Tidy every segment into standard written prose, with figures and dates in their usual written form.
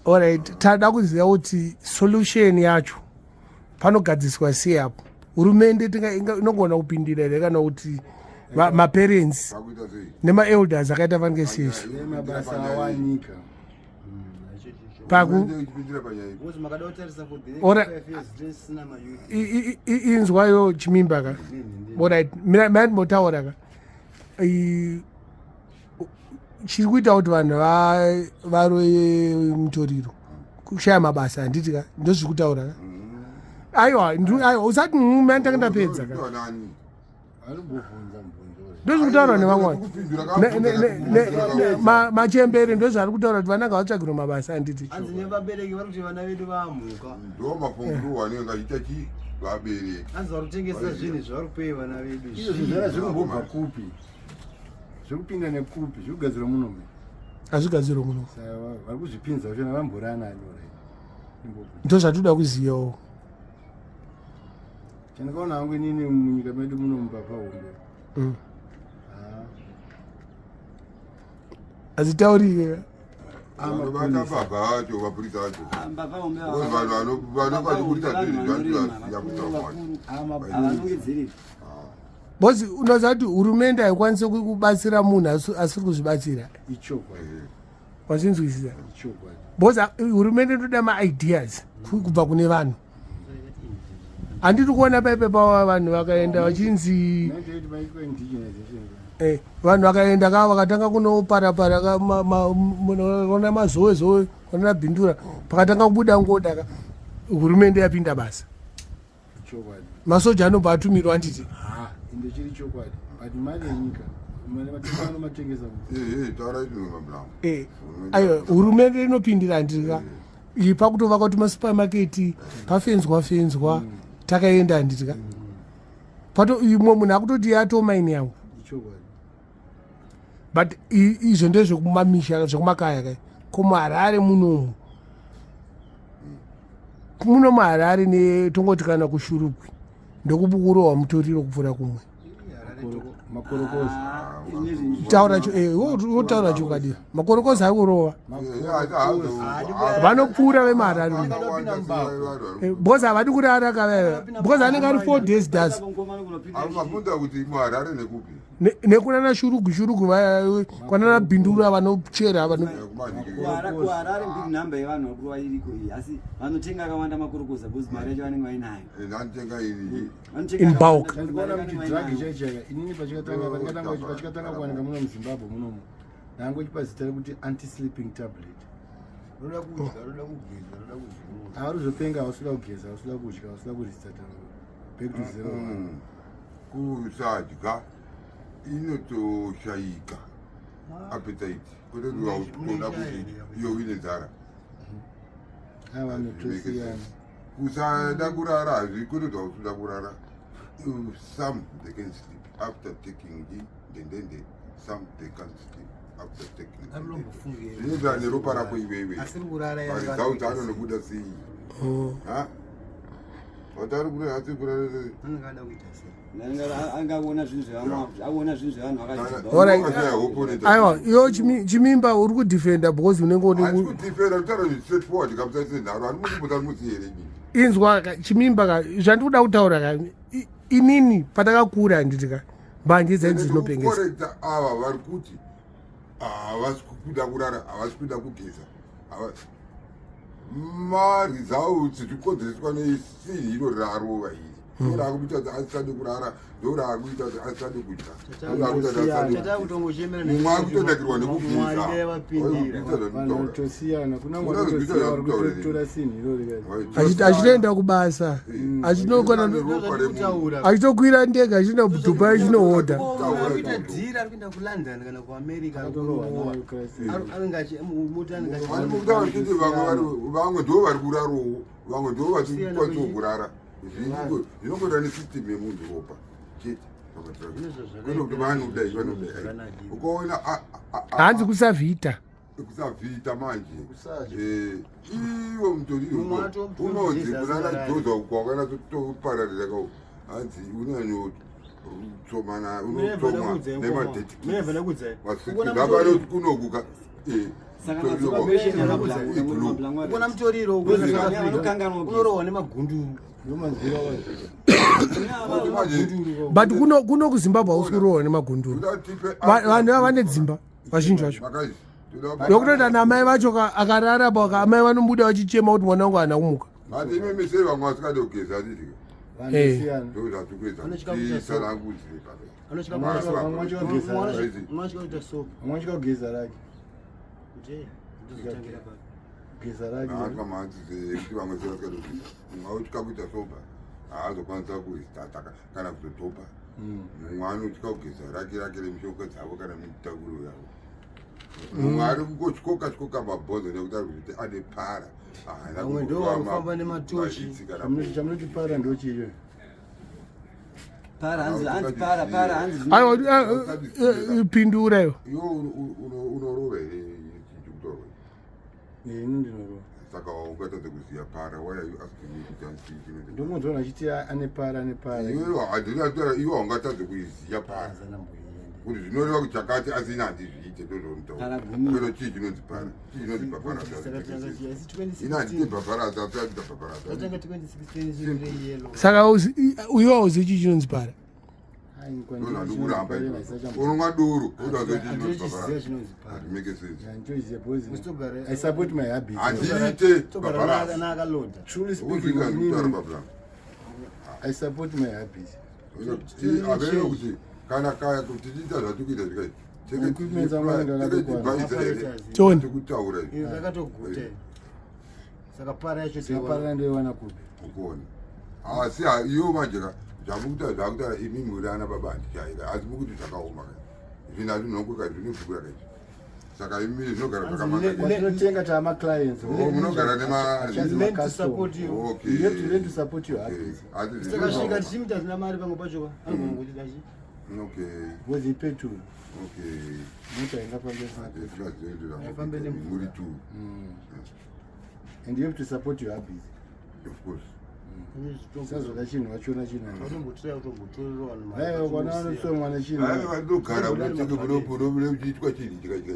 Alright, tada kuziva kuti solution yacho panogadziswa sei apo. Hurumende inogona kupindira here kana kuti maparents nemaelders akaita fanike sesu? Paku ora inzwayo chimimba ka. Alright, mina ndimbotaura ka. Chiri kuita kuti vanhu varoye mutoriro kushaya mabasa, handiti ka? Ndozviri kutaura ka. Aiwa, aiwa, usati mina nditanga ndapedza ka. Ndozviri kutaura nevamwe machembere, ndozvari kutaura kuti vananga vatsvagirwa mabasa, handiti? Hanzi nevabereki vari kuti vana vedu vamhuka. Ndo mafungiro anenge achiita chi vabereki. Hanzi vari kutengesa zvinhu zvavari kupei vana vedu. Izvo zvinhu zvana zviri kumbobva kupi? Zviri kupinda nekupi? Zviri kugadzirwa muno? Hazvigadzirwa muno. Saka vari kuzvipinza vachona vamborana ani? Ndo zvatoda kuzivawo. Chandikaona hangu inini, munyika medu muno mubaba hombe. Hazitaurike. Vanobata mbavha vacho mapurisa acho. Vanhu vanobatikudita zvinhu zvacho vasiya kutaura. Havanongedzereri. Because unoziva kuti hurumende haikwanisi kubatsira munhu asiri kuzvibatsira. Ichokwadi. Wazvinzwisisa? Ichokwadi. Because hurumende inotoda maideas kubva kune vanhu. Handiti kuona paipe pava vanhu vakaenda vachinzi 98 maitwa indigenization. Vanhu vakaenda ka, vakatanga kunoparapara ka, ona mazowe zowe, ona Bindura, pakatanga kubuda ngoda ka, hurumende yapinda basa. Chokwadi. Masoja anobva atumirwa, handiti? Ha, ende chiri chokwadi, but mari yenyika mari vanomatengesa. Taura izvo, mablango. Aiwa, hurumende inopindira, handiti ka? Iyi pakutovaka kuti masupamaketi pafenzwa fenzwa, takaenda, handiti ka? Pato imwe munhu akutoti yatomaini yangu. Ichokwadi. But izvo ndezvekumamisha, zvekumakaya kai. Kumuharare munomu, muno muHarare netongoti kana kuShurugwi, ndokubukurohwa mutoriro kupfuura kumwe. Makorokoza. Taura wotaura chokwadi, makorokoza ari kurova, vanopfuura vemuHarare because havadi kurara kavaiva, because anenge ari 4 days das. Mabvunza kuti muHarare nekupi? Nekunana Shurugwi, Shurugwi kwanana Bindura, vanochera vano. KuHarare big number yevanhu vakurova iriko iyi, asi vanotenga akawanda makorokoza because mari yacho vanenge vainayo. Ndanotenga ini. Vanotenga In bulk. akawanda, Ndikuona mari kuti vanenge drug vainayo. chaichaka inini pachikatanga kuwanika muno muZimbabwe munomu, ndangochipa zita rekuti anti sleeping tablet. Roda kudya, roda kugeza, roda kuzviruza. Haruzopenga, hausida kugeza, hausida kudya, hausida kurestarta back to zero. Kusadya inotoshayika appetite, kwete kutoda kuti iyo uine nzara. Ava notosiyana. Kusada kurara hazvi, kwete kuti hausuda kurara. Some they can sleep after taking the ndendende, some they can't sleep after taking the ndendende. Zvinoenderana neropa rako iwewe. Asiri kurara. Maresults anonobuda sei? Ha, watari kurara, asiri kurara sei? Anenge ada kuita sei? Angaona zvinhu zvevamwe, aona zvinhu zvevanhu vakadziba. Alright. Ukashaya hope unoita. Aiwa, iyo chimimba uri kudefenda because unenge Hati une kudefenda, kutaura zvinhu straightforward kabisa senharo. Handi mukumbota muzihere ini. Inzwa ka, chimimba ka, zvandikuda kutaura ka, inini patakakura, handiti ka, mbanje dzainzi dzinopengesa. Kucorrecta ava vari kuti havasi kuda kurara, havasi kuda kugeza, maresults zvikonzereswa nesinhi iro rarova iri, ndo raakuita kuti asisade kurara, ndo raakuita kuti asisade kudya, ndo raakuita kuti asisade Tata kugeza. kutongochemera. Mumwe akutonakirwa nekugeza. Mwari vapindira. Vanhu vanotosiyana, kuna mwe vanotosiya vari kutotora sinhi irori. Achitoenda kubasa, achinokona, achitokwira ndege achienda kuDubai, achinohodha. Arikuita dhiri, ari kuenda kuLondon kana kuAmerica, ari kurowa. Anenge muti anenge. Vanikuda vachiti vamwe ndo vari kurarowo, vamwe ndo vachikwanisiwo kurara. Zvinongoita nesystem yemunhu, ropa chete. Kwete kuti vanodai, vanodai, ukaona Hanzi kusavhita. Kusavhita manje. Kusadya. Iwo mutoriro Mumwe wacho unonzi mutoriro kunana joza uko wakanatsotopararira kau. Hanzi unonyotsomana, unotsomwa nemadetikivasvikavano kunokuka. Ukona mutoriro unorohwa nemagunduru. But kuno kuZimbabwe hausi kurohwa nemagunduru. Vanhu ava vane dzimba vazhinji vacho, nokutoita namai vacho akarara pa, amai vanobuda vachichema kuti mwana wangu haana kumuka. Ati imimi sei vamwe vasikade kugeza, handiti? Eh. Ndo zvatikuedza tisanangudzire papa. Unotya kuita soap. Vamwe vachika kugeza rake. Kuti ndozotangira papi? Geza rake. Kuti vamwe sei vasikade kugeza? Mumwe anotya kuita sopa, haazokwanisa kuistata kana kuzotopa. Mumwe anotya kugeza rake remishonga dzavo kana mitakuro yavo. Mumwe ari kungotyoka tyoka mabhonzo nekuti ari kuti ane para. Haana. Vamwe ndo vanofamba nematochi. Chamunoti para ndo chiyo? Para hanzi, hanzi para, para hanzi. Aiwa, pindura iwe. Iwe unorova here chikutaura? Ini ndinorova. Saka ungatadza kuziva para, why are you asking me kuti hanzi chii chinonzi? Ndomunzwa achiti ane para, ane para. Iwewe handina, iwe haungatadze kuiziva para kuti zvinoreva kuti chakati, asi ini handizviite. Para Ndozvaunotaura. gumi. Kwete, chii chinonzi para? Chii chinonzi paparazzi? Ini handite paparazzi, asi andita paparazzi. Tatanga 2016 zviri yellow. Saka iwe hauzi chii chinonzi para? Ndozvandikuramba. Unomwa doro, odazo chii chinonzi Handinochiziva paparazzi? chinonzi para. Hazvimake sense. Handitoziva because Musitogara- I support my habits. Handiite Togara paparazzi. naakaloda. Truly speaking, Ukuzvika ndikutaura inini pablangu. I support my habits. Avero kuti kana kaya kuti tiita zvatikuita zvikai. Equipment dzangu anenge akatokwana. Tione. Tikutaura izvi. Iyo zvakatoguta. Saka para yacho Saka para ndoiwana kupi? Ukuona, asi iyo manje ka zvamukuta zvakutaura imi muri ana baba, handichaika, asi mukuti zvakaoma ka zvinhu hazvinongoka zvinobvukura ka izvi. Saka imi zvinogara zvakamanga. Kwatinotenga taamaclients. Oh, munogara nema Learn to support you. Okay. You have to learn to support your habits. Asi Takasvika tichimuti hatina mari, pamwe pacho anogona kuti dachi. Because ipetrol, mota ingafambe isina petrol. Haifambe nemvura. Muri two. And you have to support your habits. Of course. Usazoda chinhu wachiona chinhu. Vatombotiraya kutombotorera vanhu mari. Aiwa, kwana vanotsomwa nechinhu. Aiwa, vanogara munotenge munochiitwa chinhu chika chika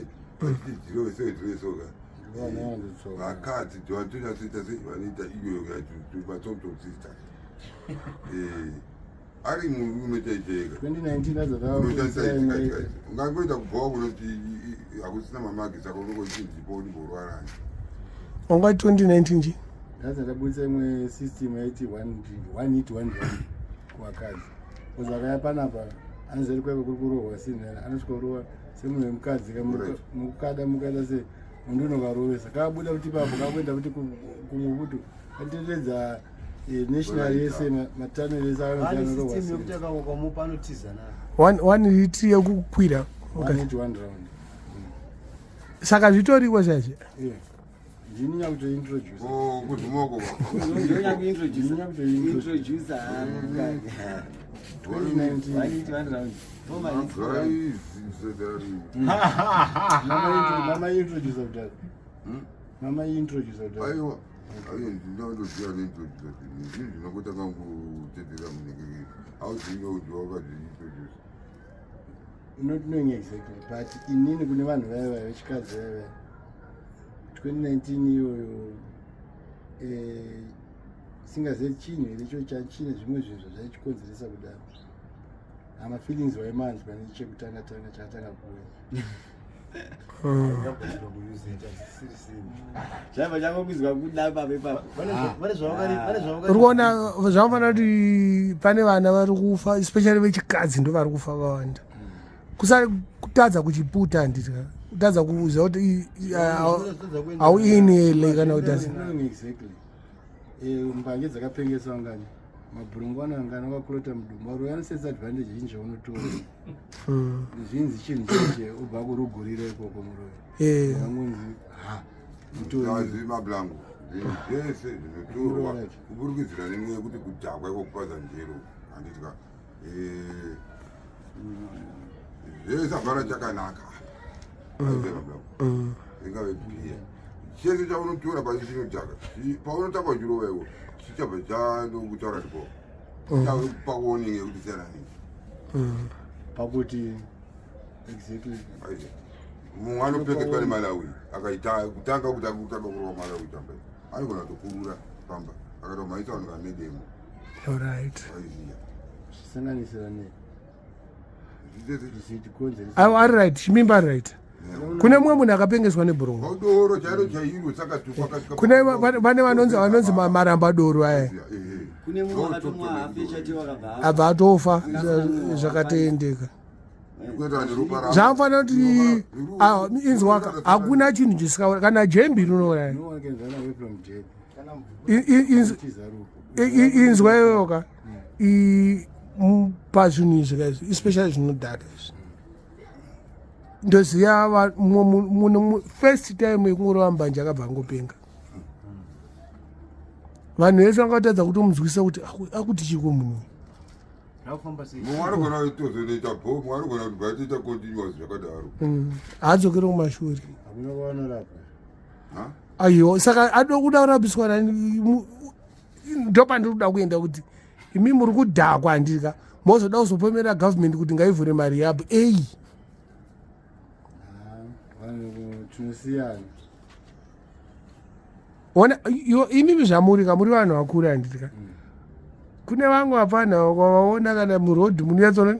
dzirovesedzirovesoka. Vana vanotsomwa. Vakadzi vanotonyatsoita sei, vanoita iyoyo matomtom sisters. Ari murume chaichaika 2019 unoshandisa azatava ichika. Ungangoita kubvawa kunoti hakusina mamagi, saka unongoiti ndipo unimborwarani. Wanga 2019 chi? Ndaza ndabudisa imwe system yaiti one drink, one hit, one round kuvakadzi, because akaya panapa anozeri kwaive kuri kurohwa sinhana, anosvika kurohwa semunhu wemukadzi. Mukada mukaita se mundu unokarovesa, kabuda kuti ipapo kakuenda kuti kumwe kuti atenderedza national yese, matanel ese. Vane Anorohwa. system yekuti akaukamupa anotiza nayo. One hit yekukwira. One hit, one round. Saka zvitoriko chaizvo? Yeah. Ndini nyakutointroduce. Kuzumoko. Ndonya. 2019. Kuintroduce. Mama introduce kudhara, mama introduce kudhara. Aiwa, aiwa, ndinoziva neintroduce zvinhu zvinongotanga kutedzera munenge auzive kuti wakazviintroduce. Not knowing exactly, but inini kune vanhu vaya vaya vechikadzi vaya vaya 2019 iyoyo, singazive chinhu here cho chachine zvimwe zvinhu zvazvaichikonzeresa kudaro, amafeelings waimanzwa nechekutanga tanga chakatanga kuuya. Yakugadzirwa kuyuzeta zvisiri sini. Zvaibva changokuzwa kuda papo ipapo. Vane zvavaka. Uri kuona zvanofanira kuti pane vana vari kufa, especially vechikadzi ndo vari kufa vawanda. Kutadza kuchiputa, handiti? Kutadza kuziva kuti hauinele kana kuti asi. Knowing exactly. Mbange dzakapengesa ungani, mabhurungwana angani akakurota mudumbu, varoyi anosensa advantage zhinji zvaunotora. Zvinzi chinhu cheche ubva kurugurira ikoko muroyi. Angonzi ha. Azi mablango, zvinhu zvese zvinotorwa kuburukidzira nemweya yekuti kudhakwa iko kupaza njero, handiti ka? Zvese hapana chakanaka. Aiziva mablango, ingave bhiya, chese chaunotora pachi chinodhaka, paunotamba uchirova iwo chichabva chandokutaura ndipo. Kupa warning yekuti siyana neni. Pakuti exactly. Aiwa. Mumwe anopfekedzwa nemalawi akaita kutanga kutanga kutanga kurova malawi tamba anogona kutokurura pamba akati maita vanhu vanedemo. Alright. Aiziya. Zvisanganisira nei? Zvichikonzeresa. Aiwa, ari right, Chimimba ari right. Kune mumwe munhu akapengeswa nebhurongo. Doro chairo chairo saka tukakasvika. Kune vane vanonzi maramba doro aya. Kune mumwe akatomwa hafu yechati wakabva afa. Abva atofa zvakatoendeka. Zvamufanira kuti ah, inzwaka hakuna chinhu chisikaura kana jembi rinouraya. No one can run away from death. Tiza rufu. Inzwa iyoyoka pazvinhu izvi kaizvi, especially zvinodhaka izvi, ndoziva mumwe first time yekungorova mbanje akabva angopenga. Vanhu vese vangatadza kutomunzwisa kuti akuti chiko munhu uyu. Zvakufamba sei? Mumwe anogona kutozonoita bho, mumwe anogona kuti batoita continuous zvakadaro. Haadzokeri kumashure. Hakuna kwavanorapa. Ha? Aiwa, saka ado kuda kurapiswa nani? Ndopandiri kuda kuenda kuti imi muri kudhakwa, handika mozoda kuzopomera government kuti ngaivhure mari yabo ei. Ah, vanhu tinosiyana. Ona imimi zvamuri ka, muri vanhu vakuru, handitika? Kune vamwe vapfanha vaona kana murodhi munonyatsoona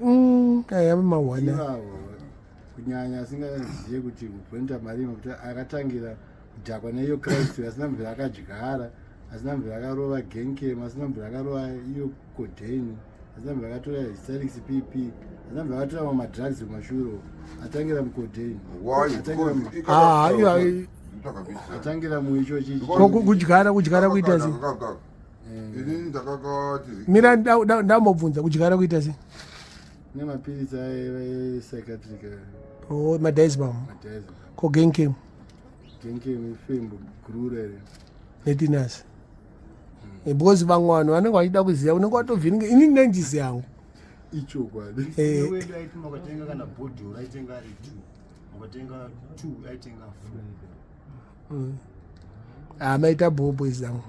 aya mahwana. Ivavo kunyanya asingazive kuti kupointa mari imwe kuti akatangira kudhakwa neiyo Christ, asina mvura akadyara, asina mvura akarova genkem, asina mvura akarova iyo codeine, asina mvura akatora hysterix pp, asina mvura akatora mamwe madrugs kumashure uko, atangira mucodeine. Why? Ah, Atangira muicho chichi. Ko kudyara kuita sei? Inini ndakakati Mira, ndambobvunza, kudyara kuita sei? Nemapiritsi epsychiatric. Oh, madiazepam. Madiazepam. Ko genkem? Genkem ifembo gurura ere. Netinasi. Because vamwe vanhu vanenge vachida kuziva, unenge watovhiringa inini nenjisi yangu. Ichokwadi. Wedu aiti makatenga kana bhodhoro aitenga ari two, makatenga two aitenga four. Ah, maita bho, boys zangu,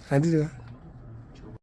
handiti ka?